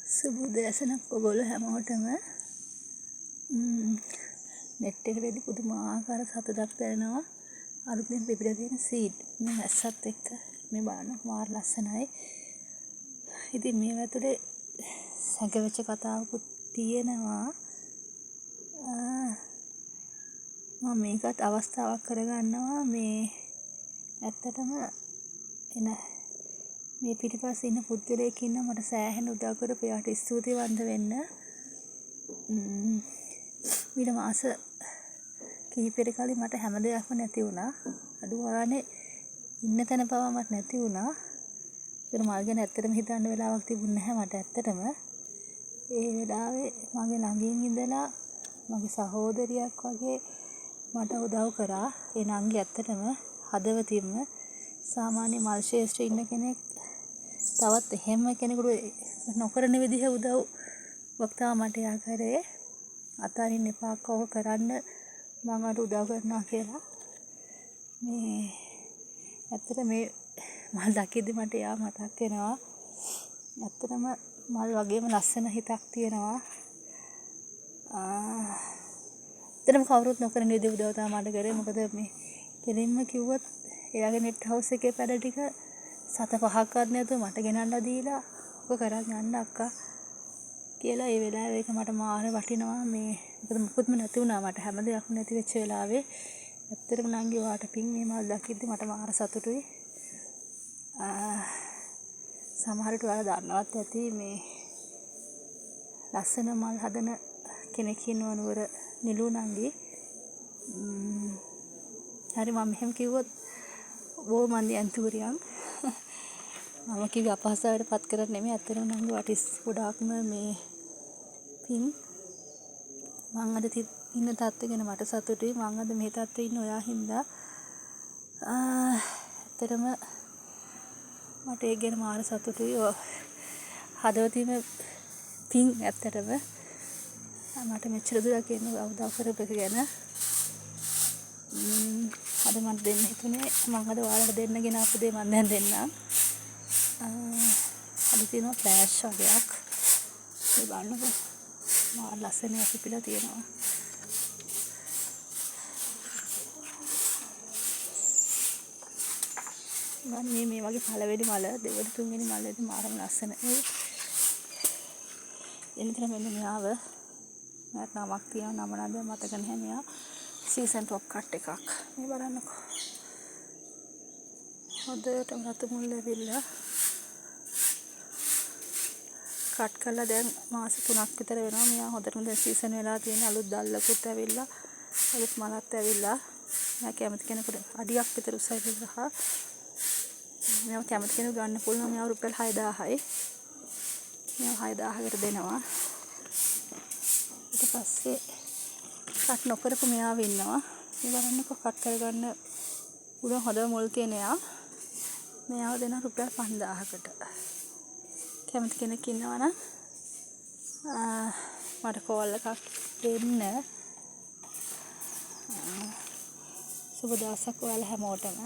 සුබ උදෑසනක් ඔයගොල්ලෝ හැමෝටම. නෙට් එකට එද්දි පුදුමාකාර සතුටක් දැනෙනවා. අලුතෙන් පිපිලා තියෙන සීඩ් මේ වැස්සත් එක්ක මේ බලන්න මාර ලස්සනයි. ඉතින් මේවා ඇතුලේ සැඟවෙච්ච කතාවකුත් තියෙනවා. මම මේකත් අවස්ථාවක් කරගන්නවා මේ ඇත්තටම එන මේ පිටිපස්සේ ඉන්න පුද්ගලයෙක් ඉන්නවා මට සෑහෙන උදව් කරපු එයාට ස්තුතිවන්ත වෙන්න. මීට මාස කිහිපයකට කලින් මට හැම දෙයක්ම නැති වුණා. අඩු ගානේ ඉන්න තැන පවා මට නැති වුණා. ඒතර මල් ගැන ඇත්තටම හිතන්න වෙලාවක් තිබුණ නැහැ මට ඇත්තටම. ඒ වෙලාවේ මගේ ළඟින් ඉඳලා මගේ සහෝදරියක් වගේ මට උදව් කරා. ඒ නංගි ඇත්තටම හදවතින්ම සාමාන්‍ය මල් ක්ෂේත්‍රයේ ඉන්න කෙනෙක් තවත් එහෙම කෙනෙකුට නොකරන විදිහ උදව්වක් තමයි මට එයා කරේ. අතාරින්න එපා අක්කා ඕක කරන්න මං ඔයාට උදව් කරනවා කියලා. මේ ඇත්තට මේ මල් දකිද්දි මට එයා මතක් වෙනවා. ඇත්තටම මල් වගේම ලස්සන හිතක් තියෙනවා. ඇත්තටම කවුරුත් නොකරන විදිහ උදව් තමයි මට කරේ. මොකද මේ කෙලින්ම කිව්වොත් එයාගේ නෙට් හවුස් එකේ පැල ටික සත පහක්වත් නැතුව මට ගෙනල්ලා දීලා ඔක කරන් යන්න අක්කා කියලා ඒ වෙලාවේ ඒක මට මාර වටිනවා. මේ මොකද මොකුත්ම නැති වුණා මට හැම දෙයක්ම නැති වෙච්ච වෙලාවේ ඇත්තටම නංගි ඔයාට පිං මේ මල් දකිද්දි මට මාර සතුටුයි. සමහර විට ඔයාලා දන්නවත් ඇති මේ ලස්සන මල් හදන කෙනෙක් ඉන්නවා නුවර නිලු නංගි. හරි මම මෙහෙම කිව්වොත් බොහොම මන්දි ඇන්තූරියම්. මම කිව්වේ අපහසුතාවයට පත් කරන්න නෙමෙයි. ඇත්තටම නංගි ඔයාට ගොඩාක්ම මේ පිං. මං අද ඉන්න තත්ත්වය ගැන මට සතුටුයි. මං අද මේ තත්ත්වයේ ඉන්න ඔයා හින්දා. ඇත්තටම මට ඒක ගැන මාර සතුටුයි. හදවතින්ම පිං ඇත්තටම. මට මෙච්චර දුරක් එන්න උදව් කරපු එක ගැන. අද මට දෙන්න හිතුනේ මං අද ඔයාලට දෙන්න ගෙන ආපු දේ මං දැන් දෙන්නම්. අද තියෙනවා ෆ්ලෑෂ් වගයක්. මේ බලන්නකෝ. මාර ලස්සන ඒවා පිපිලා තියෙනවා. මං මේ වගේ පළවෙනි මල දෙවෙනි තුන්වෙනි මල ඉතින් මාරම ලස්සන. ඒ එන්න තියෙන මෙන්න මෙයාව. මෙයාට නමක් තියෙනවා නම නම් දැන් මතක නැහැ මෙයා. සීසන් ටොප් කට් එකක්. මේ බලන්නකෝ. හොඳටම රතු මුල් ඇවිල්ලා කට් කරලා දැන් මාස 3ක් විතර වෙනවා. මෙයා හොඳටම දැන් සීසන් වෙලා තියෙන අලුත් දැල්ලකුත් ඇවිල්ලා අලුත් මලත් ඇවිල්ලා. මෙයා කැමති කෙනෙකුට අඩියක් විතර උසයි ගහ. මෙයා කැමති කෙනෙකු ගන්න පුළුවන්. මෙයා රුපියල් 6000යි. මෙයා 6000කට දෙනවා. ඊට පස්සේ කට් නොකරපු මෙයාව ඉන්නවා. මේ බලන්නකෝ කට් කරගන්න පුළුවන් හොඳ මුල් තියෙන එයා. මෙයාව දෙනවා රුපියල් 5000කට. කැමති කෙනෙක් ඉන්නවා නම් මට කෝල් එකක් දෙන්න. සුබ දවසක් ඔයාලා හැමෝටම.